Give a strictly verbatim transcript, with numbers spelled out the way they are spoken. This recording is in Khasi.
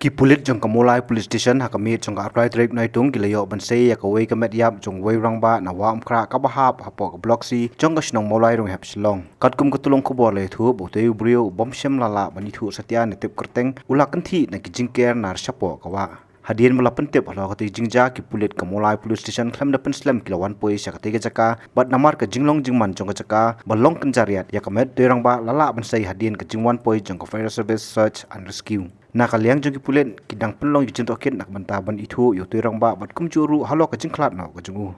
Ki pulit jong ka Mawlai Police Station ha ka miet jong ka arphew lai tarik Naitung ki la ïoh ban sei ïa kawei ka met ïap jong uwei u rangbah na Wah Umkhrah kaba hap hapoh ka Block C jong ka shnong Mawlai, Rong Hep, Shillong. Katkum ka tulong khubor la ïathuh ba utei u briew u bym shym la lah ban ithuh satia ne tip kyrteng u la kynthih na ki jingker nar shapoh ka wah. Hadien ba la pyntip halor katei ka jingjia, ki pulit ka Mawlai Police Station khlem da pynslem ki la wan poi sha katei ka jaka, bad namar ka jinglong jingman jong ka jaka ba long kynja riat, ïa ka met utei u rangbah la lah ban sei hadien ka jingwan poi jong ka Fire Service Search and Rescue. Na ka liang jong ki pulit, ki dang pynlong ïa ka jingtohkit na ka bynta ban ithuh ïa utei u rangbah bad kumjuh ruh halor ka jingkhlad noh ka jong u.